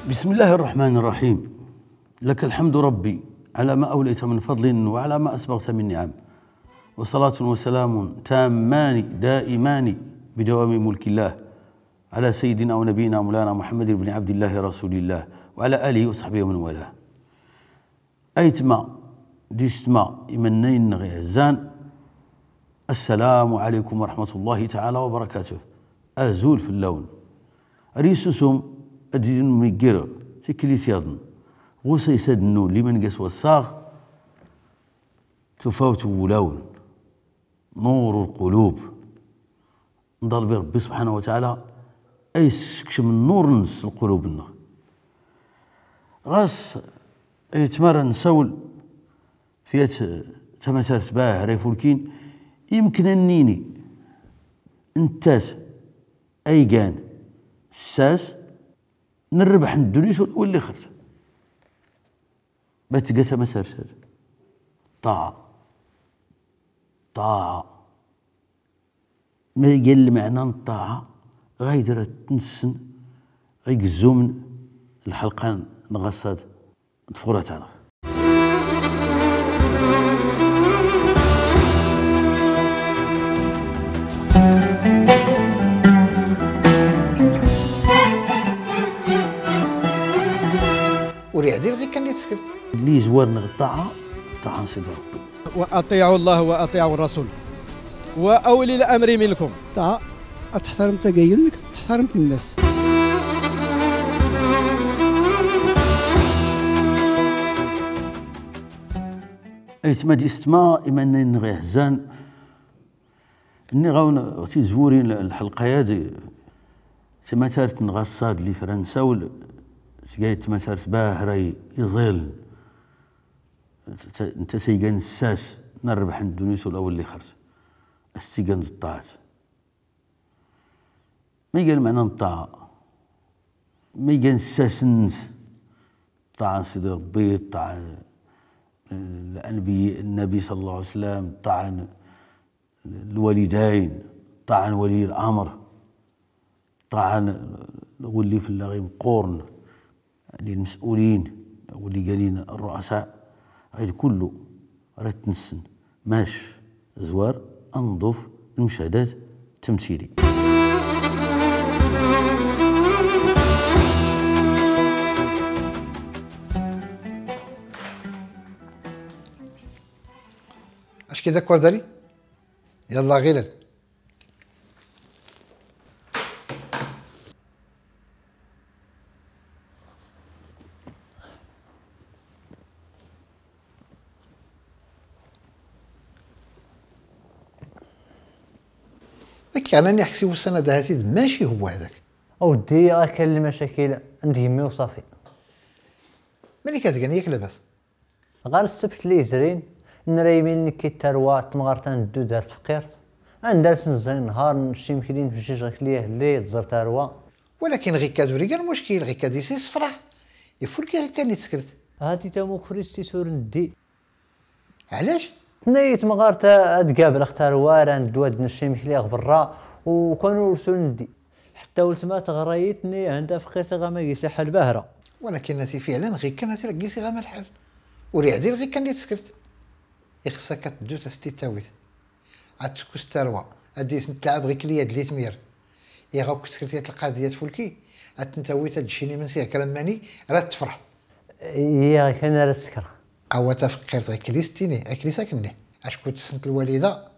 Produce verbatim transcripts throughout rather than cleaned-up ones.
بسم الله الرحمن الرحيم. لك الحمد ربي على ما أوليت من فضل وعلى ما أسبغت من نعم. وصلاة وسلام تامان دائمان بدوام ملك الله على سيدنا ونبينا مولانا محمد بن عبد الله رسول الله وعلى آله وصحبه ومن والاه. Aytma d istma, imannayen-nneɣ iɛzzan, السلام عليكم ورحمة الله تعالى وبركاته. Azul fell-awen. Ar isusum ad d-nmegger tiklit yaḍn. Ɣur-s a-s ad-nnun liman ɣas wassaɣ, tufawt n wulawen. نور القلوب. Nḍaleb i Ṛebbi subḥanahu wa taɛala a yessekcem nnur-ines s lqulub-nneɣ. Ɣas aytma ara nsawel f yat tamatart bahra ifulkin, imken a nini ntas a igan ssas n rrbeḥ n ddunit wala lixert. Ba tga tamatart-ad. Ṭṭaɛa. Ṭṭaɛa. Ma iga lmeɛna n ṭṭaɛa, ɣayd ara t-nessen ɣ igzum n lḥelqa n ɣassad n tfurat-aneɣ. Ur iɛdil ɣikan i teskert. Lli izwarn ɣ ṭṭaɛa, ṭṭaɛa n Sidi Ṛebbi. وأطيعوا الله وأطيعوا الرسول وأولي الأمر منكم. Ṭṭaɛa, ad teḥtarem tagayyu-nnek, ad teḥtarem tinna-s. Aytma d istma, imannayen-nneɣ iɛzzan, nniɣ-awen ɣ tizwurin n lḥelqa-ad, tamatart n ɣassad lli fran nsawel, tga tamatart bahra iẓiln. Ntas a igan ssas n rrbeḥ n ddunit wala lixert. A s-tt-igan d ṭṭaɛat. Ma iga lmeɛna n ṭṭaɛa? Ma igan ssas-ines? Ṭṭaɛa n Sidi Ṛebbi, ṭṭaɛa n lnbi, nnabi ṣalla Llahu ɛalayhi wa sallam, ṭṭaɛa n lwalidayn, ṭṭaɛa n wali lamr, ṭṭaɛa n lli fell-aɣ imqquren, yaɛni lmes'ulin, wali ganin rru'asa, ɣayd kullu rad t-nessen. Mac zwar a nḍuf lmucahadat ttemsili. Ack i d akk ar dari? Yalla ɣilel. Akka, ana niɣ ḥsiɣ ussan-a dahat-id maci huwa hadak. A weddi, ɣer kan lmacakil n tgemmi u ṣafi. Mani katgan, yak labas? Ɣer ssebt lli izrin, nra imil nekki d tarwa n temɣart-a nddu dar tfeqqirt, a ndars nẓay nnhar ncci imekli nfejjij ɣ ikli ahelley tẓer tarwa. Walakin ɣikkad ur iga lmuckil, ɣikkad is issefraḥ. Ifulki ɣikkan i teskert. Hati tamukri s tis ur nddi. Ɛlac? Tnna-yi temɣart ad gableɣ tarwa, ra nddu ad ncci imekli ɣ berra, u kan ur s ur nddi. Ḥetta ultma teɣra-yi, tnna-yi han tafeqqirt iɣama gis iḥal bahra. Walakin ati fiɛlan ɣikkan ati gis iɣama lḥal. Ur iɛdil ɣikkan i teskert. Ixṣṣ-ak ad tddu ad as-t-id-tawit. Ad tekku s tarwa, ad is-tent-tlaɛab ɣ ikli ad lli tmir. Iɣ akk teskert i tlqad i tfulki, ad tent-tawit ad ccin imensi ɣ kra n mani, rad tefreḥ. Iɣ kan ara tsekreɣ. Awa tafeqqirt ɣ ikli s-tt-ini, akli s-ak-nni. Acku tessent lwalida,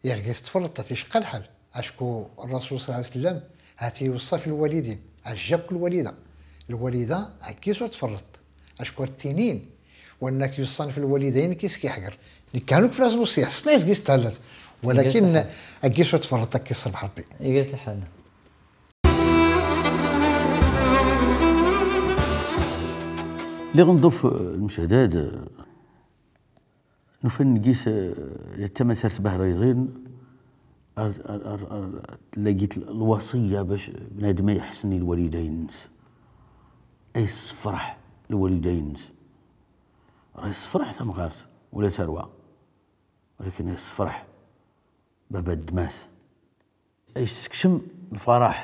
iɣ gis tferreḍt ad t-icqa lḥal. Acku Rrasul ṣalla Llahu ɛalayhi wa sallam, hati iweṣṣa f lwalidin, ɛajjabk lwalida. Lwalida, hagis ur tferreḍt. Acku ar ttinin, wannak yuṣṣan f lwalidayn kis kiḥger. Nekk hanuk flas wṣiya, ssna is gis thallat. Walakin, hagis ur tferreḍt, ad k-iṣṣelbeḥ Ṛebbi. Iga-t lḥal. Lliɣ nḍuf, eh, lmucahadat, eh, Nufan gis, eh, yat tamasart bahra iẓiln, ar, ar, ar, ar, tella gis lwaṣiya bac bnadem a iḥsen i lwalidayn-ines. A issefreḥ lwalidayn-ines. Ra issefreḥ tamɣart wala tarwa. Walakin a issefreḥ baba ddmas. A issekcem lfaraḥ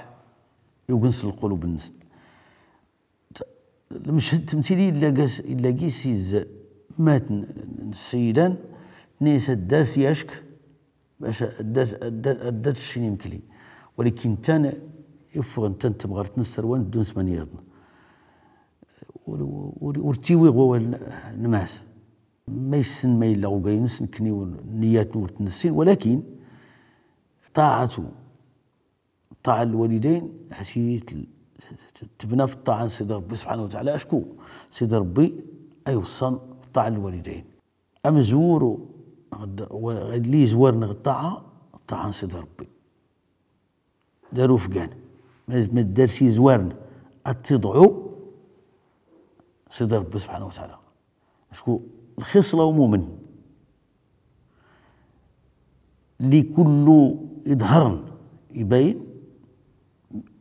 i ugens n lqulub-nsen. T-, Lmechad ttemtili illa gis, illa gis izzan, matn n ssidan, tnisa ddars yack, bac ddars, ddars, ddars ccin imkli. Walakin ntan iffɣen, ntan temɣart-nsen sserwan ddun s mani yaḍn. Ur, ur, ur tiwi ɣ wawal n, n Mass. Ma issen ma illa ɣ ugaynu-nsen, nekkni ur, nniyyat-nneɣ ur tt-nessin, walakin ṭṭaɛatu ṭṭaɛa lwalidayn, hati t-, t-, tebna f ṭṭaɛa n Sidi Ṛebbi subḥanahu wa taɛala, acku Sidi Ṛebbi a iweṣṣan f ṭṭaɛa lwalidayn. Amezwura, wa-, wa-, lli izwarn ɣ ṭṭaɛa, ṭṭaɛa n Sidi Ṛebbi. Dar ufgan. Ma, ma ddars izwarn ad tt-iḍɛu Sidi Ṛebbi subḥanahu wa taɛala. Acku lxisla n umumin lli kullu iḍhărn, ibayn,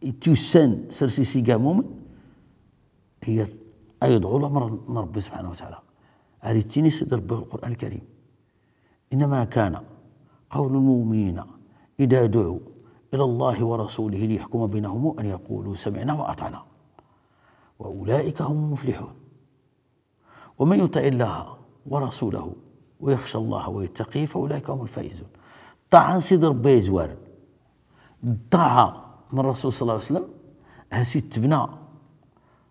ityussan s ers-is iga mumin, hiya a iḍɛu lamr n Ṛebbi subḥanahu wa taɛala. Ar ittini Sidi Ṛebbi ɣ Lqur'an Lkarim: إنما كان قول المؤمنين إذا دعوا إلى الله ورسوله ليحكم بينهم أن يقولوا سمعنا وأطعنا وأولئك هم المفلحون. ومن يطع الله ورسوله ويخش الله ويتقه فأولئك هم الفائزون. Ṭṭaɛa n Sidi Ṛebbi a izwarn. Ṭṭaɛa n Ṛṛasul صلى الله عليه وسلم hati tebna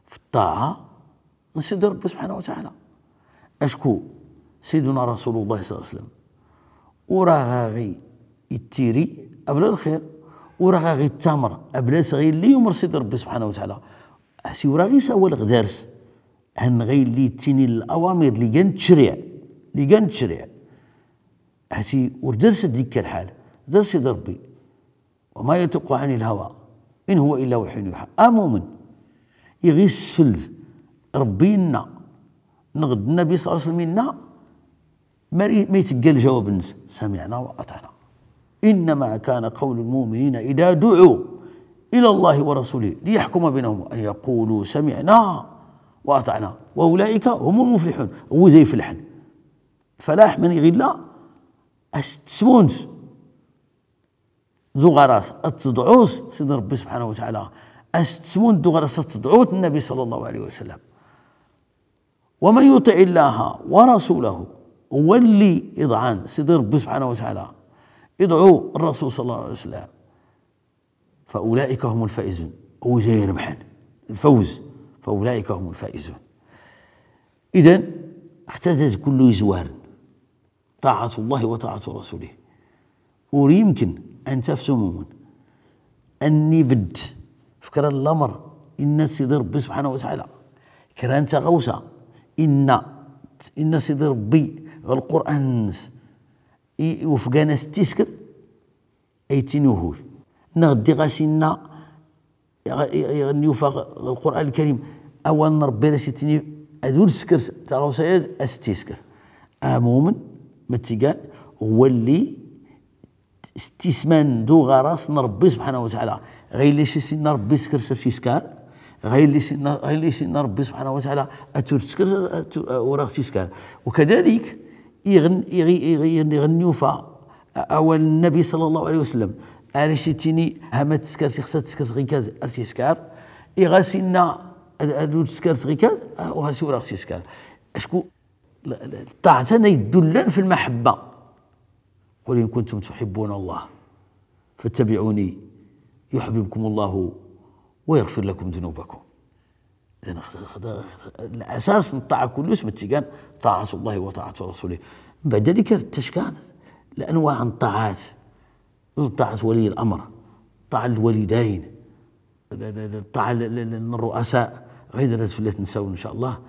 f ṭṭaɛa n Sidi Ṛebbi subḥanahu wa taɛala. Acku Siduna Rasulullah صلى الله عليه وسلم ur aɣ-ittiri abla lxir, ur aɣ-ittamr abla s ɣilli yumer Sidi Ṛebbi subḥanahu wa taɛala. Hati ur aɣ-isawal ɣ dars. Hen ɣilli ittini lawamir lli gan ttcriɛ, lli gan ttcriɛ. Hati ur dars ad ikka lḥal, dars Sidi Ṛebbi. وما ينطق عن الهوى إن هو إلا وحي يوحى. Amumin iɣ issfeld Ṛebbi inna, neɣ d Nnabi صلى الله عليه وسلم inna, ma ri-, ma itegga ljawab-ns: سمعنا وأطعنا. إنما كان قول المؤمنين إذا دعوا إلى الله ورسوله ليحكم بينهم أن يقولوا سمعنا وأطعنا وأولئك هم المفلحون. Ɣur-s a ifellḥen. Lfalaḥ, man iɣ illa, a s-tesmunt d uɣaras ad tḍɛut Sidi Ṛebbi subḥanahu wa taɛala, a s-tesmunt d uɣaras ad tḍɛut Nnabi صلى الله عليه وسلم. ومن يطع الله ورسوله, walli iḍɛan Sidi Ṛebbi subḥanahu wa taɛala, iḍɛu Ṛṛasul صلى الله عليه وسلم, فأولئك هم الفائزون. Ɣur-s a irebḥen. الفوز. فأولئك هم الفائزون. Idan, ḥta d ad kullu izwarn طاعة الله وطاعة رسوله. Ur imkin a netta f s umumin a nibedd f kra n lamr inna-t Sidi Ṛebbi subḥanahu wa taɛala, kra n taɣawsa inna, inna Sidi Ṛebbi ɣ Lqur'an-ns, i, i ufgan a s-tisker, a ittini uhuy. Neɣ ddiɣ a s-inna, iɣ-, iɣ-, iɣ-, n yufa ɣ Lqur'an Lkarim awal n Ṛebbi ar a s-ittini ad ur tsker s-, taɣawsa-ya, a s-tisker. Amumin, ma t-igan, walli s-tisman d uɣaras n Ṛebbi subḥanahu wa taɛala. Ɣilli s-inna Ṛebbi sker s ar tiskar, ɣilli s-inna, ɣilli s-inna Ṛebbi subḥanahu wa taɛala ad ur tsker s ar, ar, ur ar tiskar. وكذلك, iɣ-, iɣ-, iɣ-, iɣ-, iɣ-, iɣ-, yufa a-, awal n Nnabi صلى الله عليه وسلم, ar a s-ittini ha ma tskert, ixṣṣa ad tskert ɣikaz ar tiskar, iɣ a s-inna ad, ad ur tskert ɣikaz, a, ɣur-s ur ar tiskar. Acku l-, l-, ṭṭaɛa-tana idullan f lmaḥebba. قل إن كنتم تحبون الله فاتبعوني يحببكم الله ويغفر لكم ذنوبكم. Idan, xda, xda, lasas n ṭṭaɛa kullu-s, ma t-igan, طاعة الله وطاعة رسوله. Mbeɛd dalik, ar tackan lanwaɛ n ṭṭaɛat, ṭṭaɛat wali lamr, ṭṭaɛa lwalidayn, ṭṭaɛa l-, l-, l-, n rruasa, ɣayder ad fell-as nsaw, in ca Allah.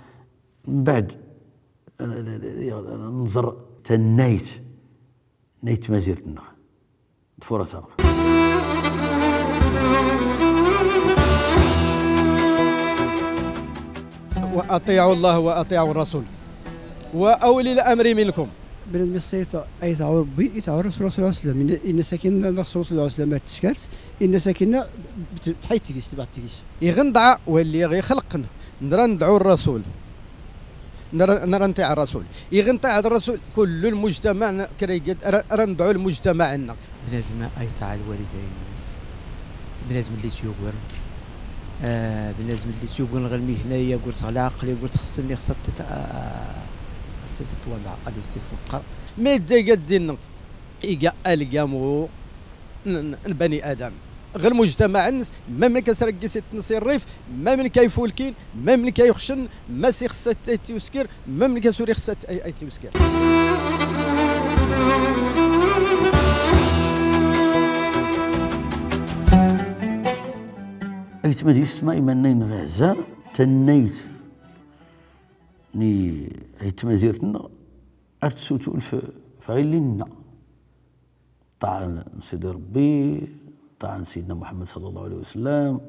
Mbeɛd, nẓer tannayt n tmazirt-nneɣ. Ḍfur-as-aneɣ. وأطيعوا الله وأطيعوا الرسول وأولي الأمر منكم. Bnadem ixṣṣa a iṭaɛ Ṛebbi, iṭaɛ Ṛṛasul صلى الله عليه وسلم. Inna-, inna-as akin ṛṛasul صلى الله عليه وسلم a tskert, inna-as akin tḥayt tgis, tebɛed tgis. Iɣ nḍaɛ walli ixlqen, nḍa nḍaɛ Ṛṛasul. Nḍa, nḍa nṭiɛ Ṛṛasul. Iɣ nṭiɛ Ṛṛasul, kullu lmujtamaɛ, kra iga-d, ra, ra nḍaɛ lmujtamaɛ-nneɣ. Bnadem a iṭaɛ lwalidayn-ines. Bnadem lli t-yugren. آه، بالنسبة لليوتيوب، قلنا غير مهنة، يا قلت غير العقل، يا قلت خصني، خصها تت-، آه، آه، السياسة الوضع، غادي يستسلم القرار. مي ديك الدين إيجا الجامو ن-، ن-، البني آدم. غير المجتمع النس، ما من كسرقس التنصير الريف، ما من كيفولكين، ما من كيخشن، ما سيخصة تيوسكر، ما من كسوري خصة أي، أي تيوسكر. أيتما ديس ما إيمانين غزة، تنيت ني أيتما زيرتنا، أرتسوتو الف فغيلنا. طاعة سيدي ربي، طاعة سيدنا محمد صلى الله عليه وسلم،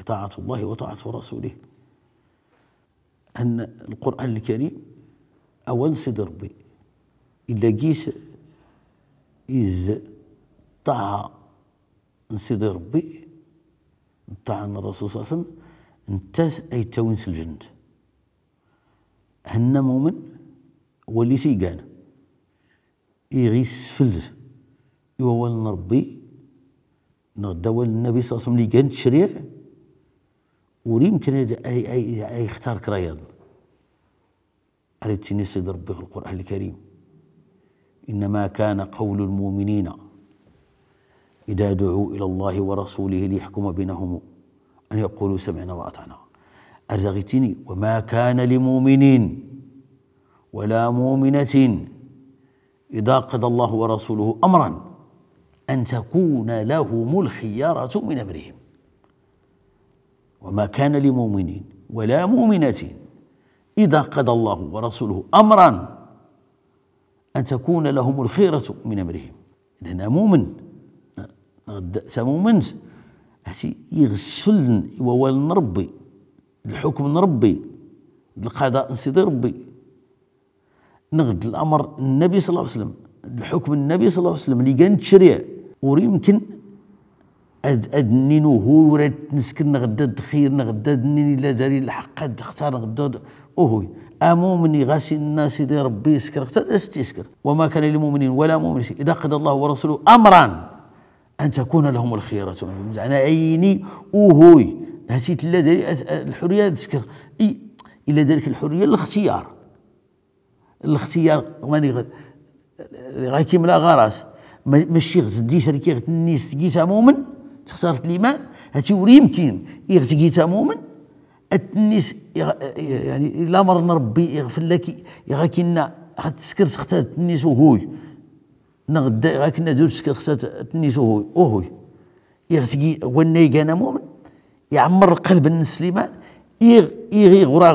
طاعة الله وطاعة رسوله. أن القرآن الكريم أوان سيدي ربي. إلا قيس إز طاعة سيدي ربي، طاعة الرسول صلى الله عليه وسلم، نتاس أي تاوين سلجند. هنا مؤمن ولي سيقان. إيغي سفلد إيوا وال ربي، نغدا وال النبي صلى الله عليه وسلم لي قان تشريع، وريم كان أي، أي، أي اختار كرايض. أريتني سيد ربي في القرآن الكريم. إنما كان قول المؤمنين إذا دعوا إلى الله ورسوله ليحكم بينهم أن يقولوا سمعنا وأطعنا. أرزغتني، وما كان لمؤمن ولا مؤمنة إذا قضى الله ورسوله أمرا أن تكون لهم الخيرة من أمرهم. وما كان لمؤمن ولا مؤمنة إذا قضى الله ورسوله أمرا أن تكون لهم الخيرة من أمرهم. لأن مؤمن، نغد-، تا مؤمن، هاتي يغسلن ووال ربي، الحكم ربي، القضاء سيدي ربي. نغد الأمر النبي صلى الله عليه وسلم، الحكم النبي صلى الله عليه وسلم، لي قان تشريع، ور يمكن أد-، أدنينو هو ورد نسكر نغدا الدخير، نغدا أدنين إلا داري الحق، أد اختار نغدا د-، أوهوي. أمومني غاسي الناس دي ربي يسكر، اختار أستيسكر. وما كان لمؤمن ولا مؤمنة إذا قضى الله ورسوله أمرا أن تكون لهم الخيرة. زعما أيني أوهوي. هاتي تلا داري أت-، الحرية تسكر. إي، إلا دارك الحرية الاختيار. الاختيار ماني غ-، غاكي ملا غراس. ما-، ماشي غتدي شركي غتنيس تجيتا مؤمن، تختار الإيمان، هاتي وري يمكن يغتجيتا مؤمن، التنيس يغ-، يعني الأمر ربي يغفر لك، يغاكينا غتسكر تختار التنيس وهوي. نغدا غاكينا دور تسكر تختار التنيس وهوي، وهوي. يغتجي وني جانا مؤمن، يعمر القلب النسليمان، يغ-، يغي غرا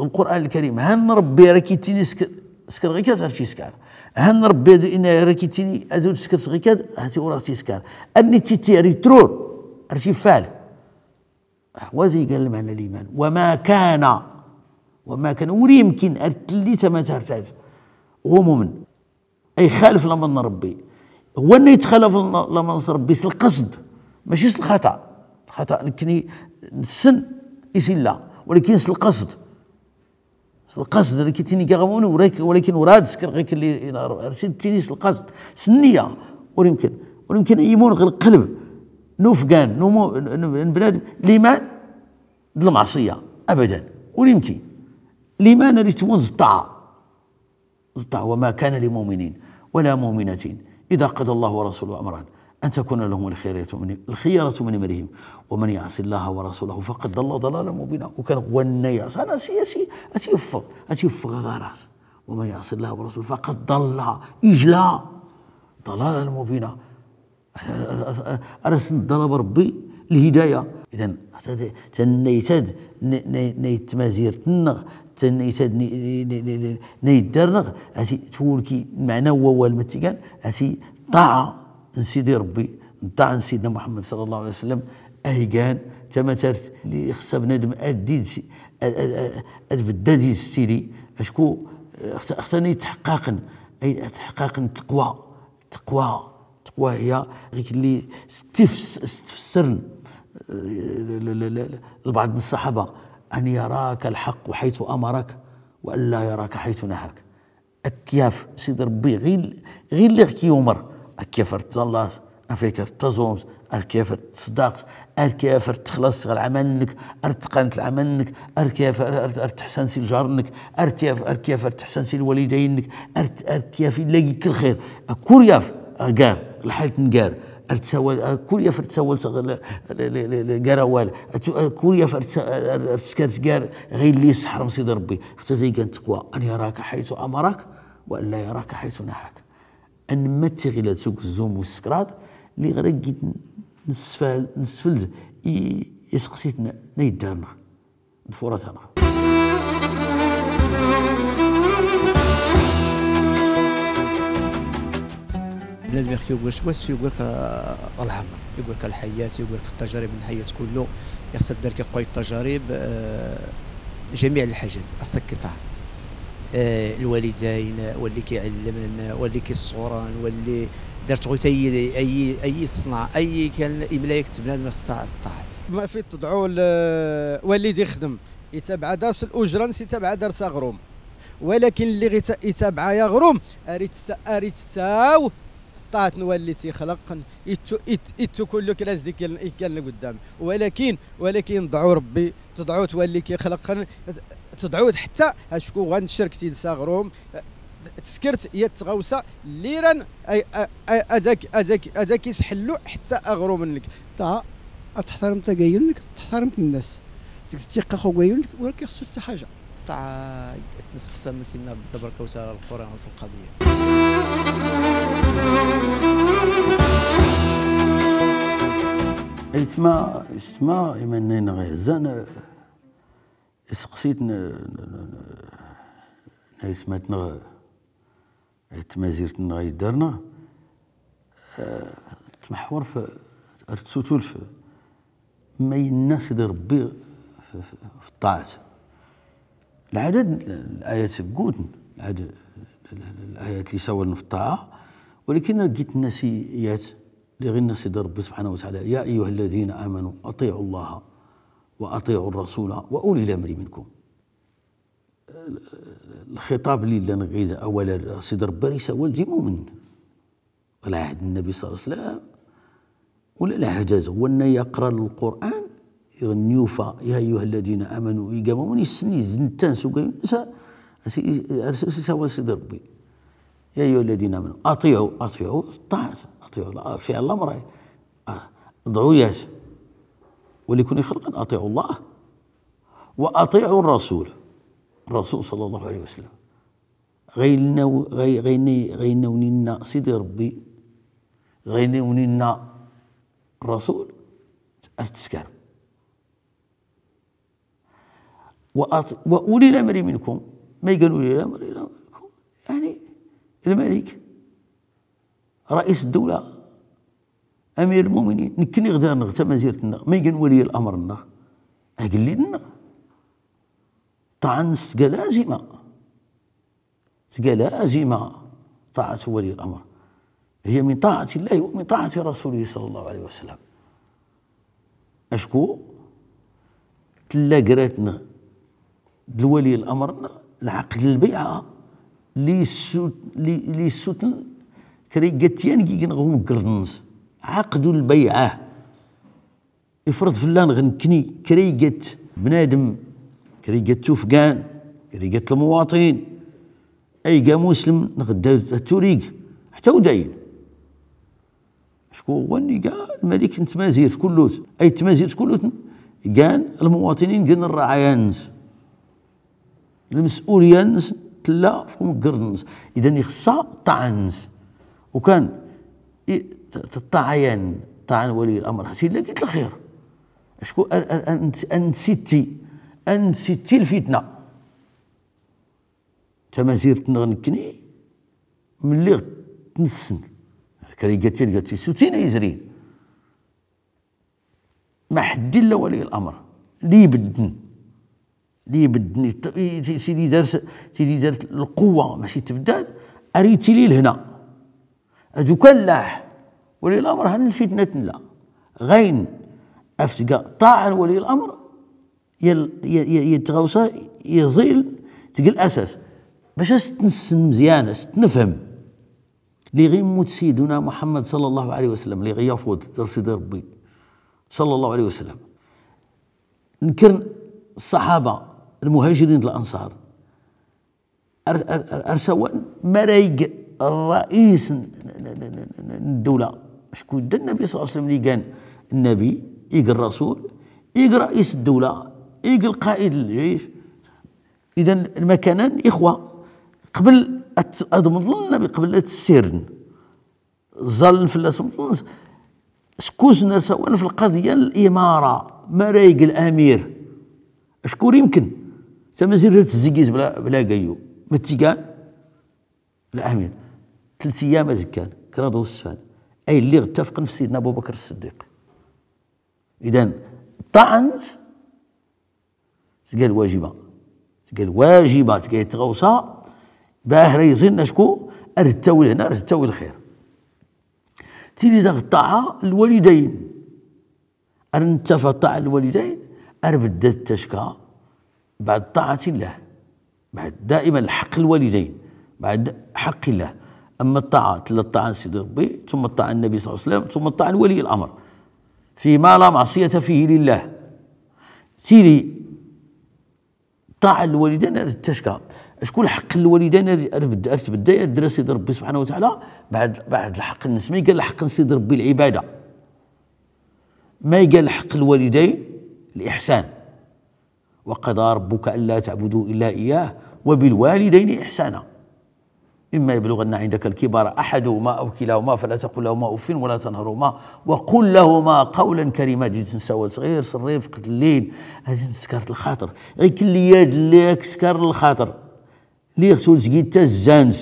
القرآن الكريم. هن ربي راكي تيني سك-، سكر غيكات هرشي سكار. هن ربي دو إنا راكي تيني أدول سكر غيكات هاتي ورا هرشي سكار. أني تي تي ريترور هرشي فال. وازي قال معنى الإيمان. وما كان، وما كان، وري يمكن أرتلي تما تارتاز. هو مؤمن. أي خالف لمن ربي. هو أنه يتخالف لمن ربي، سي القصد. ماشي سي الخطأ. الخطأ نكني نسن إسلا. ولكن سي القصد. سي القصد، لكن تيني كاغمون ولكن، ولكن وراد سكر غيك اللي ينار. أرسل تيني سي القصد. سنية. ولا يمكن. ولا يمكن يمون غير القلب. نوفقان، نومو، ن-، ن-، بنادم. الإيمان د المعصية. أبدا. ولا يمكن. الإيمان ريتمون الطاعة. وما كان لمؤمن ولا مؤمنة إذا قضى الله ورسوله أمرا أن تكون لهم الخيرة من، الخيرة من أمرهم ومن يعص الله ورسوله فقد ضل ضلالا مبينا. وكان هو النية، أنا سي، سي، أتيفق، أتيفق غراس. ومن يعص الله ورسوله فقد ضل، إجلا، ضلالا مبينا. أرسن ضرب ربي الهداية. إذن، حتى ت-، تنيتد ن-، ن-، نيت مزيرتنا، تنيتد ن-، ن-، ن-، ن-، نيت درنغ، أتي تولكي معنى هو والمتيقان، أتي طاعة سيدي ربي، طاعة سيدنا محمد صلى الله عليه وسلم، أهيقان، تمترت اللي خصها بنادم أديد سي-، أ-، أ-، أ-، أتبدد يستيري، أشكو، أخت-، أختني تحقاقن، أي تحقاقن التقوى. التقوى، التقوى هي غيك اللي ستفس-، ستفسرن، آه، ل-، ل-، ل-، ل-، لبعض الصحابة: أن يراك الحق حيث أمرك، وأن لا يراك حيث نهاك. أكياف سيد ربي غير، غير اللي غيك يومر، أكياف رتزان الله، Afek ar taẓumt, ar kif ar tṣeddaqt, ar kif ar txlaṣt ɣer lɛamal-nnek, ar tqant lɛamal-nnek, ar kif ar, ar, ar tḥsant i ljar-nnek, ar kif, ar kif ar tḥsant i lwalidayn-nnek, ar, ar kif illa gik lxir. Kur yaf, gar, lḥalt n gar, ar tsawal, ar kur yaf ar tsawal s-, l-, l-, gar awal, ar t-, ar kur yaf ar tsa-, ar, ar tskart gar ɣilli yesseḥrem Sidi Ṛebbi. Xaṭer tagi n taqwa, أن يراك حيث أمرك وأن لا يراك حيث نهاك. Ad nemmatti ɣilad s ugzum u ssekraḍ, lli ɣer-agi nesfal-, nesfeld i, i seqsit n, n aydar-nneɣ, d furat-nneɣ. بنادم يخ-، يقول لك واش، يقول لك، آه، العمر، يقول لك الحياة، يقول لك التجارب، الحياة كله يخصها دار كي قوي التجارب، آه، جميع الحاجات، الصك تاع، آه، الوالدين، واللي كيعلمن، واللي كيصورن، واللي دارت غوت أي، أي، أي صنعة، أي كان إملا يكتب بنادم يخصها الطاعات. ما في تدعو ل-، واللي يخدم، يتابع درس الأجرة، يتابع درس أغروم. ولكن اللي غيت-، يتابع يغروم، أريت ت-، أريت تاو طاعت نولي تيخلق، يتو-، يت-، يتو كل كلاس ديك ال-، كان لقدام. ولكن، ولكن دعو ربي، تدعو تولي كيخلق، تدعو حتى هشكو غنشرك تيد ساغروم، تسكرت يا تغوسة ليران، أي، أي، أي، أداك، أداك، أداك يسحلو حتى أغروم منك. تا تحترم تا قايلنك، تحترم الناس. تيقا خو قايلنك، ولكن خصو حتى حاجة. طاعة تنسقسم من سيدنا ربي تبارك وتعالى القرآن في القضية. أيتما، أيتما، إما أننا غيزان، سقسيت ن-، ن-، ن-، أيتما تنغ-، تمازيرت نغاي دارنا، آه، تمحور في، أرتسوتول في، ما يناس يدير ربي في، في، في الطاعة. العدد، الآيات قوتن، العدد، الآيات اللي ساولن في الطاعة، ولكن لقيت الناسيات اللي غير الناس يدير ربي سبحانه وتعالى: يا أيها الذين آمنوا أطيعوا الله وأطيعوا الرسول وأولي الأمر منكم. الخطاب اللي لنا غير أولا سيد ربي راه يساول جي مؤمن. على عهد النبي صلى الله عليه وسلم، ولا العهد هذا، هو أن يقرأ القرآن، يغنيو فا، يا أيها الذين آمنوا، يقاموا من يسني زنتان سوق يونس، أسي، أرسل سي ساول سيد ربي. يا أيها الذين آمنوا، أطيعوا، أطيعوا الطاعة، أطيعوا الله، فعل الأمر، آه، أطيعوا ياس. ولكن يخلق، أطيعوا الله وأطيعوا الرسول، الرسول صلى الله عليه وسلم. غينو-، غي-، غيني-، غينونينا سيدي ربي، غينونينا الرسول، أرتسكار. وأط-، وأولي الأمر منكم، ما يقال أولي الأمر إلا منكم؟ يعني الملك، رئيس الدولة، أمير المؤمنين، نكني غدار نغ تمازيرت نغ، ما يقال ولي الأمر نغ، أقل لي نغ. طعنس قال لازمة. تلقى لازمة طاعة ولي الأمر، هي من طاعة الله ومن طاعة رسوله صلى الله عليه وسلم. أشكو تلا قراتنا دلولي الأمر العقد البيعة لي سوت-، لي، لي سوتن كري قتيان كي كنغوم قرنز. عقد البيعة. إفرض فلان غنكني كريقة بنادم، كريقة توفقان، كريقة المواطن، أيقا مسلم نغدا التوريق، حتى وداين. شكون هو اللي قال الملك نتمازيرت كلوت، أي تمازيرت كلوت، قال المواطنين قال الرعايا نس. المسؤولية نس تلا فوق قرنس. إذن يخصها طعنس. وكان إي-، ت-، ت-، طعيان، طعن ولي الأمر حسين، لا قلت الخير. أشكو أن، أن، أن، أن سيتي، أن سيتي الفتنة. تمازير تنغنكني، ملي تنسن. كان قالت لي، قالت لي، سوتينا يزرين. ما حد إلا ولي الأمر. لي بدن. لي بدن يت-، ي-، سيدي دار س-، سيدي دار القوة، ماشي تبدال، أريتي لي لهنا. أدو كان لاح. ولي الأمر هن الفتنة لا. غين أفتقى طاعا ولي الأمر، يل-، ي-، ي-، يتغوصى، يزيل، تقل أساس. باش أستنسن مزيان، أستنفهم. لي غي موت سيدنا محمد صلى الله عليه وسلم، لي غي يفوت در سيدي ربي صلى الله عليه وسلم. نكر الصحابة المهاجرين الأنصار. أر-، أر-، أر-، أرسوان مريق الرئيس ن-، ن-، ن-، ن-، ن-، الدولة. شكون دا؟ النبي صلى الله عليه وسلم لي كان النبي، يق الرسول، يق رئيس الدولة، يق القائد الجيش. إذن المكانان إخوة. قبل أت-، أضمن النبي، قبل أتسيرن. زال فلاس مطلس، سكوس نرساوان في القضية الإمارة، مريق الأمير. أشكون يمكن؟ تمازير تزيقيز بلا، بلا قيو. متيقان؟ الأمير. تلت أيام أزكان، كرادو السفان. أي اللي اتفقن في سيدنا أبو بكر الصديق. إذن، طعنت تقال واجبة. تقال واجبة، تقال تغوصة. باه راه يزن شكو؟ أرتاوي لهنا، أرتاوي الخير. تيلي داغ الطاعة الوالدين. أرنتفى الطاعة الوالدين، أربدت تشكى بعد طاعة الله. بعد دائمًا الحق الوالدين، بعد حق الله. أما الطاعة، تلا الطاعة سيدي ربي، ثم الطاعة النبي صلى الله عليه وسلم، ثم الطاعة لولي الأمر. فيما لا معصية فيه لله. سيدي، طاعة الوالدين أرتشكى. شكون حق الوالدين أر-، أربد-، أرتبدا يا درا سيدي ربي سبحانه وتعالى؟ بعد، بعد الحق النسمي قال حق سيدي ربي العبادة. ما قال حق الوالدين الإحسان. وقضى ربك ألا تعبدوا إلا إياه وبالوالدين إحسانا. إما يبلغن عندك الكبر أحدهما أو كلاهما فلا تقل لهما أف ولا تنهرهما وقل لهما قولا كريما. دي تنساوات غير سريفق اللين، هذه تسكرت الخاطر. غير كل يد ليك سكر الخاطر. لي غسول سقيت تزانت.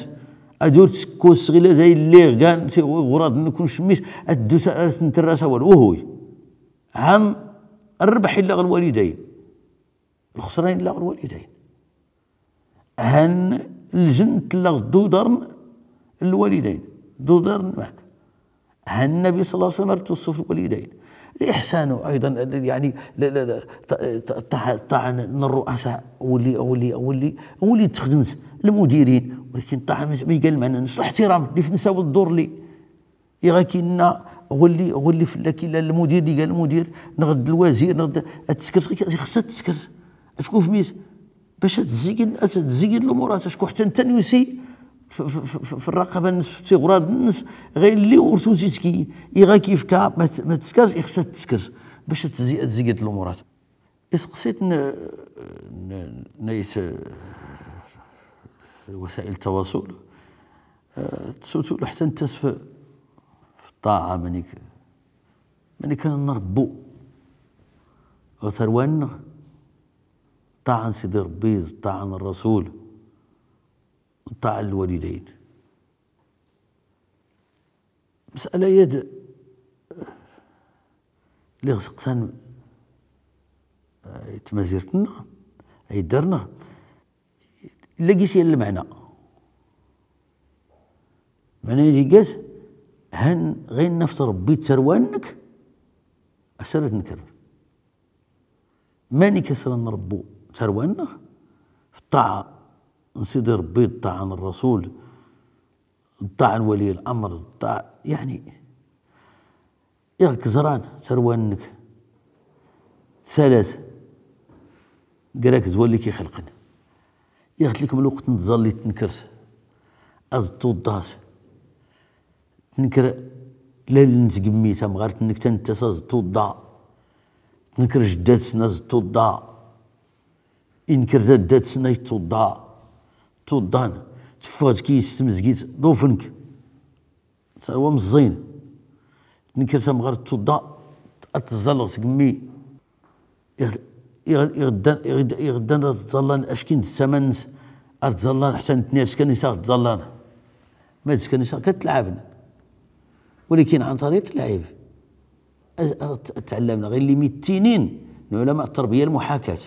أدور تسكو السغيلة زي اللي غان تي غرض نكون شميس. أدوس أرس نتراسا والو هوي. هن الربح إلا غير الوالدين. الخسران إلا غير الوالدين. هن الجنة إلا غير دودرن الوالدين. دودرن معك. هن النبي صلى الله عليه وسلم توصف الوالدين. الإحسان أيضًا، يعني، لا، لا، لا، ط-، ط-، طاعة، طاعة الرؤساء واللي، واللي، واللي، واللي تخدمت المديرين، ولكن طاعة ما، ما يقال معنا نص الاحترام اللي في نساو الدور اللي يغاكينا هو اللي، هو اللي في، لكن لا المدير اللي قال المدير، نغد الوزير، نغد التسكرت، خصها التسكرت. تكون في ميز باش تزيد، تزيد الأمورات. شكون حتى انت نوسي في، في، في، في، في الرقابة النس، في غراض النس، غير اللي ورثو تيتكي، يغا كيف كا، ما ت-، ما تسكرش، يخصها تسكرش باش تزي-، تزيد الأمورات. إسقسيت ن-، ن-، نايت، آه، وسائل التواصل، آه، تسوتو حتى انت في، في الطاعة، مانيك، مانيك نربو. غتروان طاعة سيدي ربي، طاعة الرسول، طاعة الوالدين. مسألة يد اللي خص قسان، آه، تمازيرتنا، أي دارنا، إلا قيس يا المعنى. معنى اللي قاس، هن غير نفط ربي تروانك، أسرت نكر. ماني كسرا نربو تروانغ، في الطاعة نسيدي ربي، الطاعة للرسول، الطاعة لولي الأمر، الطاعة، يعني، ياك زران تروانك، تسالات، قراك زوال لي كيخلقن. ياك تلك من الوقت نتزلي تنكرت، أز توضاس. تنكر ليل نتقمي تام غير تنك تنتس أز توضا. تنكر جدات سنا أز توضا. إنكر دادات سنا يتوضا. توضان. تفوت كي يستمزقيت دوفنك. سوا مزين. تنكر تام غير توضا. أتزلغ تقمي. يغ-، يغ-، يغدان، يغد-، يغدان راه تزلان أشكين السمن، راه تزلان حتى نتنير سكنيسة تزلان. ما تسكنيسة كتلعبن. ولكن عن طريق اللعب. أ-، أ-، تعلمنا غير اللي ميتينين من علماء التربية المحاكاة.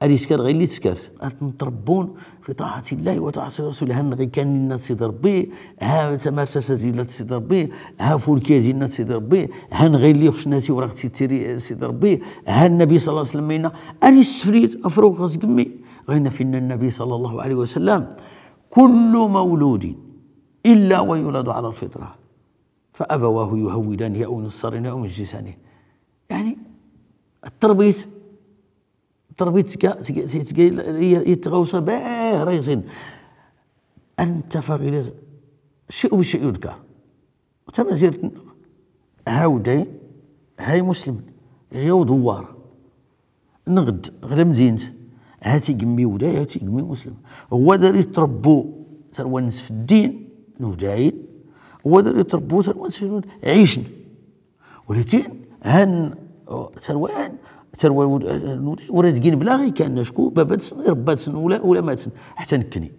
أري سكر غير اللي تسكرت. أرت نتربون في طاعة الله وطاعة رسوله. هن غي كان لنا سيد ربي، ها تمارسة لنا سيد ربي، ها فولكيا ديالنا سيد ربي، هن غي اللي خصنا سي وراك تيتيري سيد ربي، ها النبي صلى الله عليه وسلم مينا. أري السفريت أفروق غزقمي. غينا فينا النبي صلى الله عليه وسلم: كل مولود إلا ويولد على الفطرة، فأبواه يهودانه أو ينصرانه أو يمجسانه. يعني، التربيت، التربيت تقا، تقا، تقا، يتغوص باه رايزين. أنت فغيلة، شيء بشيء يذكر. تمازيرت هاو داين، هاي مسلم، غيو دوار. نغد غدا مدينة، هاتي قمي وداي، هاتي قمي مسلم. هو داري تربو ثروة نس في الدين، نوداين. هو داري تربو ثروة نس في الدين، عيشن. ولكن هن ثروان، ثروة ود-، نوداي، ورد قين بلاغي كان نشكو، بابا تسن، ربا تسن، ولا، ولا ما تسن. حتى نكني.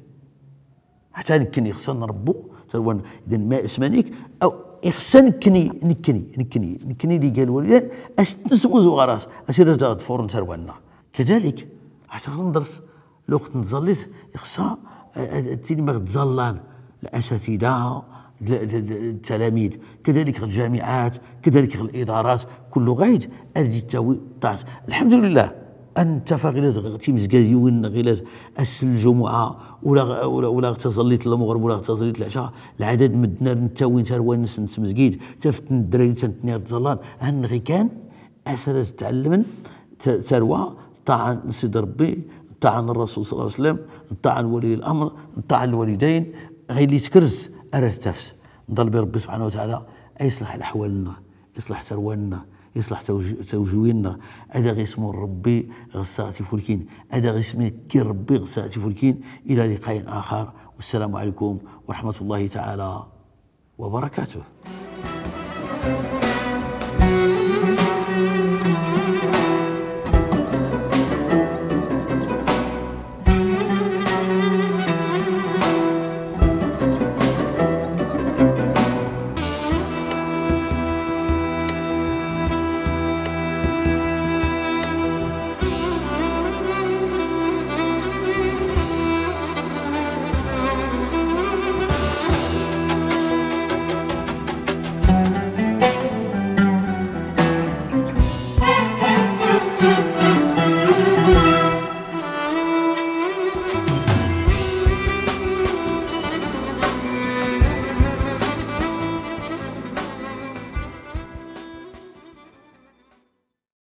حتى نكني خصنا نربو، تروان، إذن ما اسمانيك، أو خصنا نكني، نكني، نكني، نكني اللي قال الوالدين، أش تنسمو زو غراس، أش يرجع تفورن ترواننا. كذلك، حتى غني ندرس، لو كنت نتزليت، خصها، آه، آه، تيني ما تزلان، الأساتذة، ال-، ال-، ال-، التلاميذ، كذلك الجامعات، كذلك الإدارات، كل غايد أدي تاوي طاعت. الحمد لله، أن تفاغلت تيمزقايوين غيلات أس الجمعة، ولا غ-، ولا، ولا تزليت المغرب، ولا تزليت العشاء، العدد مدنا نتاوين تاروان نس، نس مزقيد، تفت الدراري تنتني تزلان، هن غي كان أسرز تعلمن ت-، تروى طاعة سيد ربي، طاعة الرسول صلى الله عليه وسلم، طاعة ولي الأمر، طاعة الوالدين، غير اللي تكرز أرث تفس. نطلب ربي سبحانه وتعالى يصلح الأحوالنا، يصلح ترواننا، يصلح توج-، توجوينا. أدا غيسمو ربي غساتي فولكين، أدا غيسمي كي ربي غساتي فولكين. إلى لقاء آخر، والسلام عليكم ورحمة الله تعالى وبركاته.